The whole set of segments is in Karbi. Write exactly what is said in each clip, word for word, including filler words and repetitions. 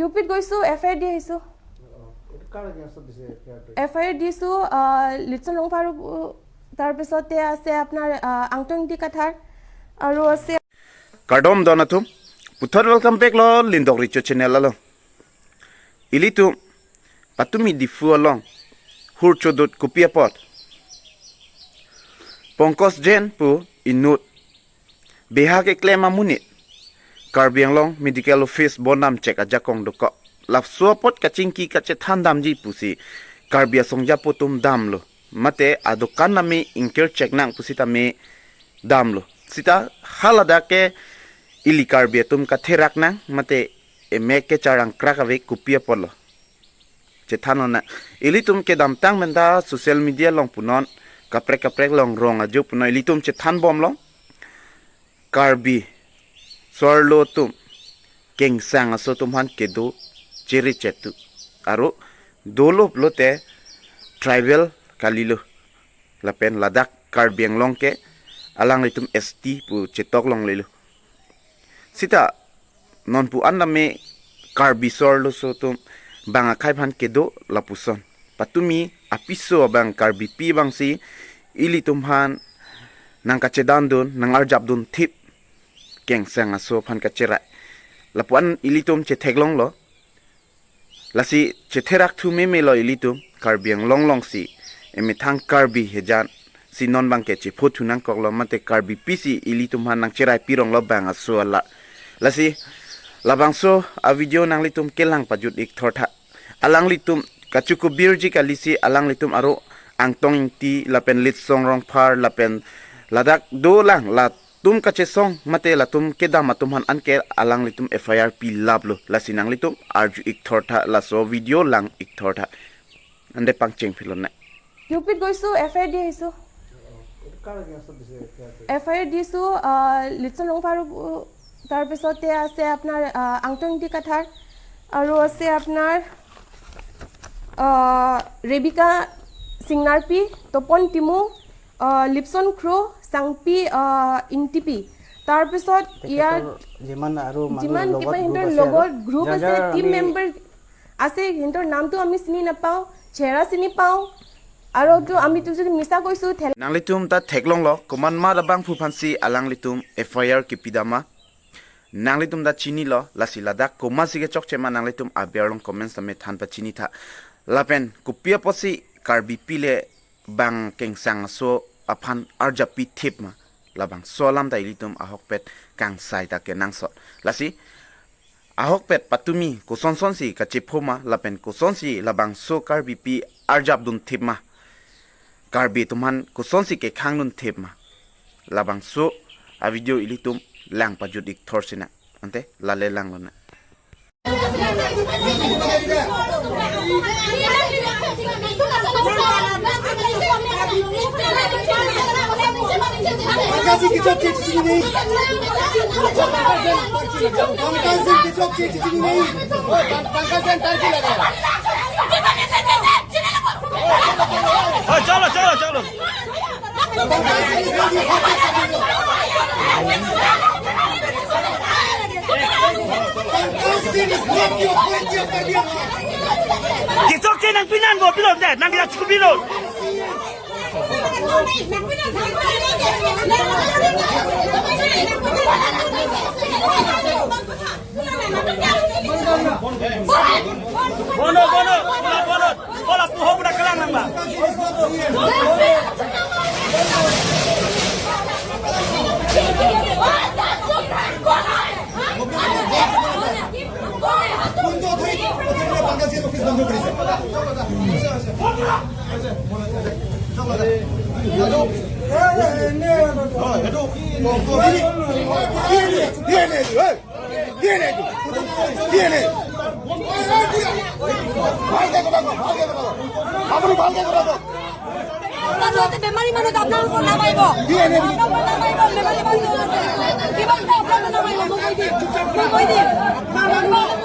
ইউ পিত গৈছো, F I R দি আহিছো। এইটো কাৰ against-ত দিছে এফ আই আৰ-টো? এফ আই আৰ দিছো, আহ, লিপচন ৰংফাৰ, আহ, তাৰ পিছতে আছে আপোনাৰ, আহ, আংটং দি কাথাৰ আৰু আছে। Kardom don atum, puthot welcome back lo Lindok Richo channel along. Ilitum patumi Diphu along hur chodut kopi apot. Pankaj Jain pu inut beha keklem amonit Karbi Anglong Medical Office bondam chek ajakong dokok. Laso apot kachingki kachethan damji pusi Karbi asong japo atum damlo. Mate adokan name ingkir chek nang pusitame damlo. Sita haladak ke ili Karbi atum katherak nang mate emek kecharangkrak ave kopi apotlo. Chethan nang. Ilitum kedamtang menta social media along punon, kaprek kaprek along rong ajo punon ilitum chethan bomlo. Karbi so-arlo atum kengsang aso atum aphan kedo chere chetu. Aro dolo pulote tribal kalilo. Lapen ladak Karbi Anglong ke alanglitum S T pu chetok longlelo. Sita non pu an name Karbi so-arlo aso atum bang akhei aphan kedo lapuson. Patumi apiso abang Karbipi abangsi ilitum aphan nangkachedandun, nangarjapdun thip kengsang aso aphan kacherai. Lapu an ilitum chetheklonglo. Lasi chetherak thu memelo ilitum Karbi Anglong alongsi emethang Karbi hejan si non abangke chepho thu nangkoklo mate Karbipi si ilitum aphan nangcherai pironglo bang aso ala. Lasi labangso a-video nanglitum kelang pajut ik thortha. Alanglitum kachukubirji kalisi alanglitum aro Angtong Ingti lapen Litsong Rongphar lapen ladak dolang latum kachesong mate latum kedam atum aphan anke alanglitum F I R pilaplo. Lasi nanglitum arju ik thortha, laso video lang ik thortha. Ante pangcheng philon na. U পিত গৈছো, F I R দি আহিছো। এইটো কাৰ against-ত দিছে F I আৰ-টো? F I R দিছো, আহ, লিপচন ৰংফাৰ, আহ, তাৰ পিছতে আছে আপোনাৰ, আহ, আংটং দি কাথাৰ আৰু আছে আপোনাৰ, আহ, ৰেবিকা সিংনাৰপি, তপন টিমু, আহ, লিপচন ক্ৰ', চাংপি, আহ, ইংটিপি। তাৰ পিছত ইয়াৰ তেখেতৰ যিমান আৰু মানুহ যিমান লগত কিবা group সিহঁতৰ আছে আৰু লগৰ group যাৰ আছে, যাৰ টিম আমি মেম্বাৰ আছে, সিহঁতৰ নামটো আমি চিনি নাপাওঁ, চেহেৰা চিনি পাওঁ। আৰু তো আমি তো যদি মিছা কৈছো, ঠেলা Nanglitum ta theklonglo, komatma labangphu aphansi alanglitum F I R kepidamma. Nanglitum ta chinilo, lasi ladak komatsi kechokchema nanglitum aber along comments tame than pachinitha. Lapen kopi apotsi Karbipi le bang kengsang aso aphan arjappi thip ma. Labangso alam ta ilitum ahokpet kangsai ta kenangsot. Lasi ahokpet patumi kosonsonsi kachepho ma lapen kosonsi labangso Karbipi arjapdun thip ma. Karbi atum aphan kosonsi kekhangdun thip ma. Labangso a-video ilitum lang pajut ik thorsi na. Ante lale langlo na. Pankaj सिंह की चौकी किसी की नहीं। पंकज सिंह की चौकी किसी की नहीं। पंकज सिंह टंकी लगा। हाँ, चलो, चलो, चलो। Kisok ke nang pinan bo pilon deh, nang kita cukup pilon. Bono, bono, bono, bono. Bola puho pura kelang nang ba. আপোনালোকে বেমাৰী মানুহ, আপোনালোকৰ নাম আহিব। আপোনালোকৰ নাম আহিব, বেমাৰী মানুহ। কিবা এটা আপোনালোকৰ নাম আহিব, মই কৈ দিম। মই কৈ দিম। বেমাৰী মানুহ আছে।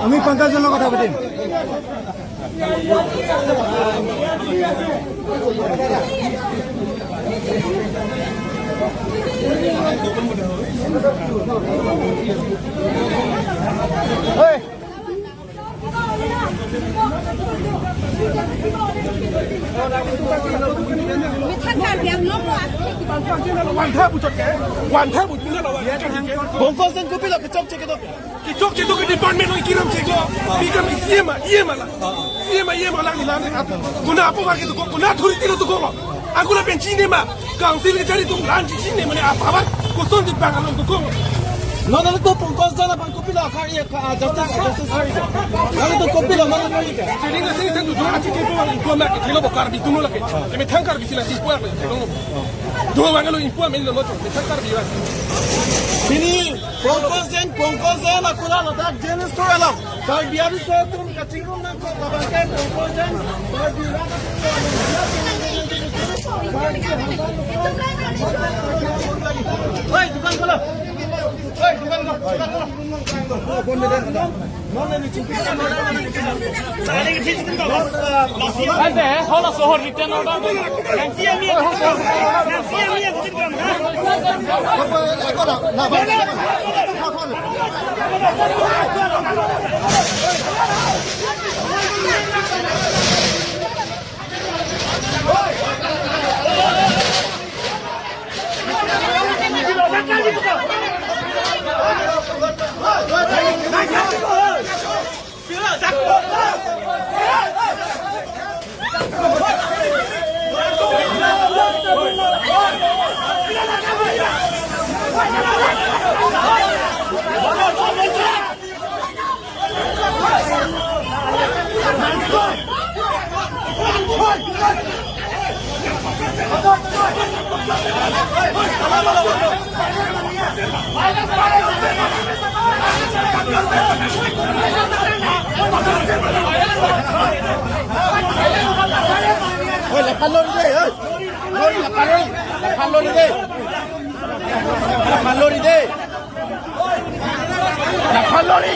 আমি পংকজ জেনৰ কথা পাতিম। Wantha buchot ke, wantha buchot na lawan. Pongkos Sing kopilo kechokche kedo. Kechokche do ke department lo kiram cheklo. Bikam C M a, E M a la. C M a, E M a la ni la ni at. Kona apo ba ke do ko, kona thuri tiro do ko. Angkula pen chinine ma. Council kachari atum la-an chinine mane apa ba. Koson di bang along do ko. Non non to Pongkos Sing abang kopilo kar iya ka, ah, justice, justice hari. Non to kopilo non non hari ka. Training la sini tang do achi ke po wang impo ma ke thelo bo Karbi atum lo ke. Kami thang Karbi sila si po ke thelo. Do wang lo impo men lo lo to. Thang Karbi wang. Sini Pongkos Sing, Pongkos Sing, akula ladak jail store along. Karbi Anglong atum kachingrum nangkok labang ke Pongkos Sing, Karbi Anglong atum. Hei, dukan kholo. Hei, dukan kholo. Dukan kholo. Ante, halaso ahormu written order. Oi, laphan lo ri de, oi. Oi, laphan lo ri, laphan lo ri de. Laphan lo ri de. Laphan lo ri.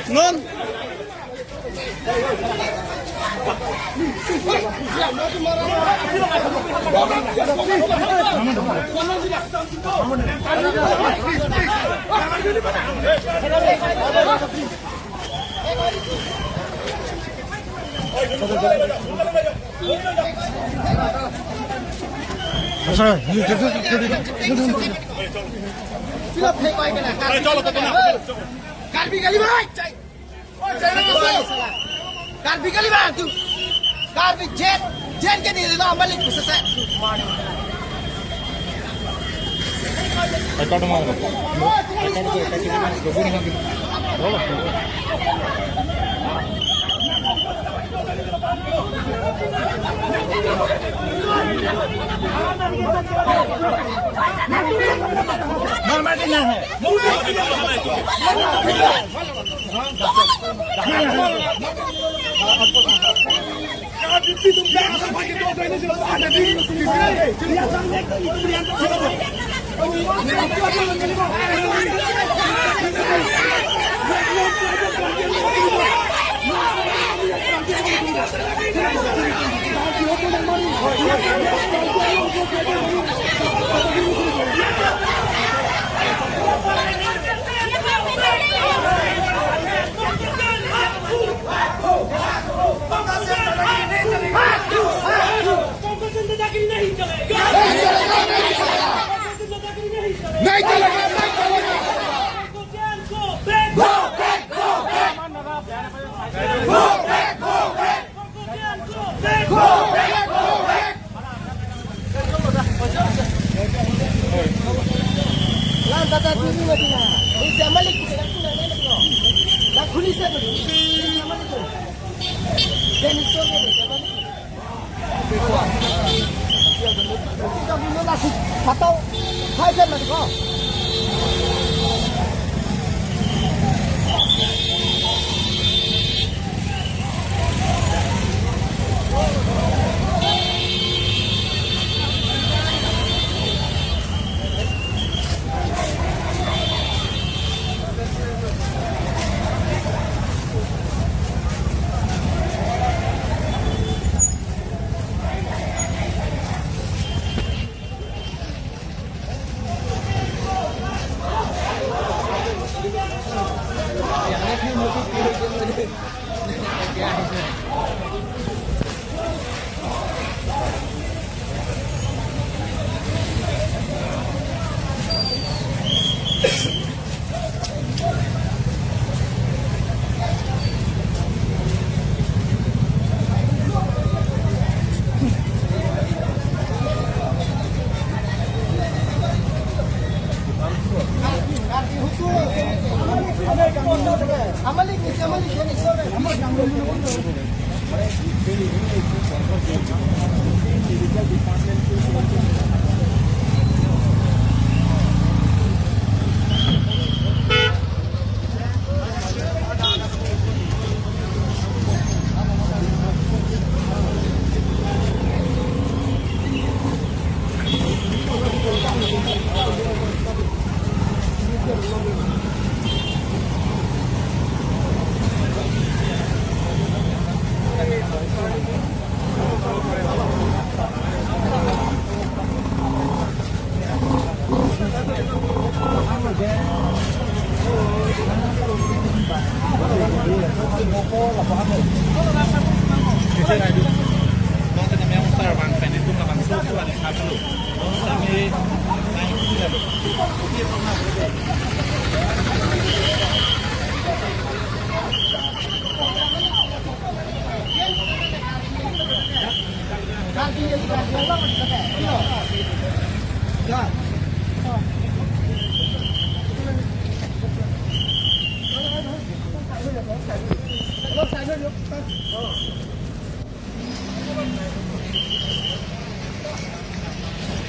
Non. Karbi kali bang, chai. Oh, chai na kasih. Karbi kali bang tu. Karbi jet, jet ke di lo amalik bisa sa. नहीं चलेगा, नहीं चलेगा। Amalik ni si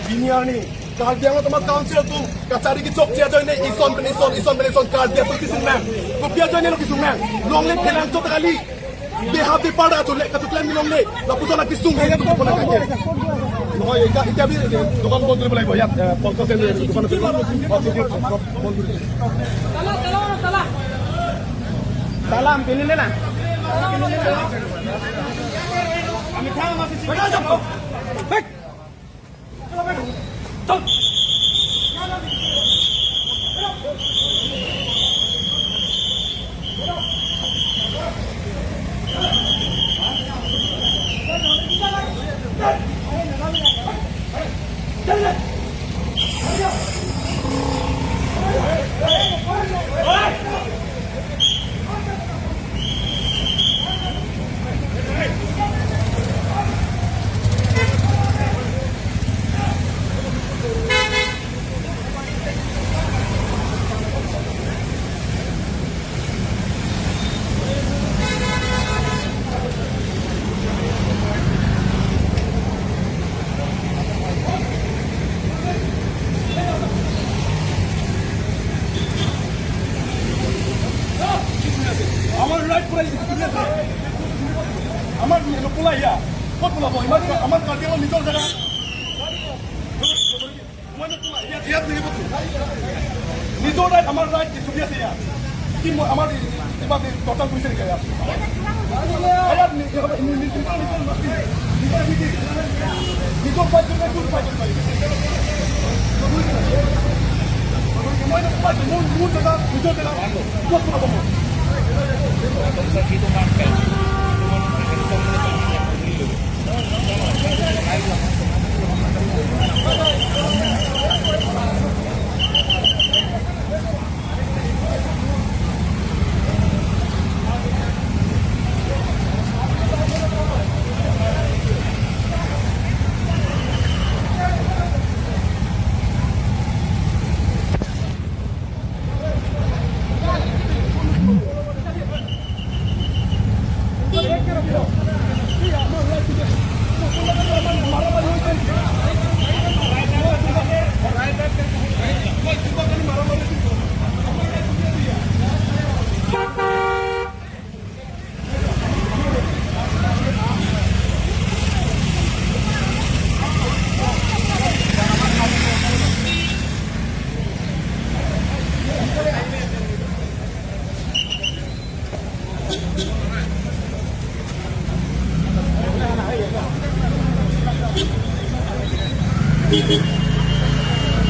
Pini arni Karbi Anglong Autonomous Council atum kachari kechokche ajoine ison pen ison, ison pen ison Karbi atum kesung nang. Kopi ajoine lo kesung nang? Longle phelang chot kali. Beha bepar da chole katuklem ni longle. Lapuson akesung hai tu pona kake. Nohoi, eka, eka bi, eh, dokan bon kuri bolai boya. Eh, pangkas ke dokan kuri. Oh, kuri, kuri, bon kuri. Talam, pini le na. Baik. আমাৰ ৰাইট পুৰা ইউজ কৰি আছে। আমাৰ নকলা ইয়া। ক'ত ওলাব? ইমান কা-, আমাৰ কাৰ্বি আংলং নিজৰ জেগা। মই নকলা, ইয়াত, ইয়াত দেখিব তো। নিজৰ ৰাইট, আমাৰ ৰাইট চলি আছে ইয়াত। কি মই, আমাৰ এই, কিবা এই টৰ্চাৰ কৰিছে নেকি ইয়াত? ইয়াত নি-, ইয়াত নি-, নি-, নিজৰ, নিজৰ মাটি, নিজৰ খেতি, নিজৰ উপাৰ্জন কৰি কোন উপাৰ্জন কৰিব? মই নকলা, মোৰ, মোৰ জেগা, নিজৰ জেগা।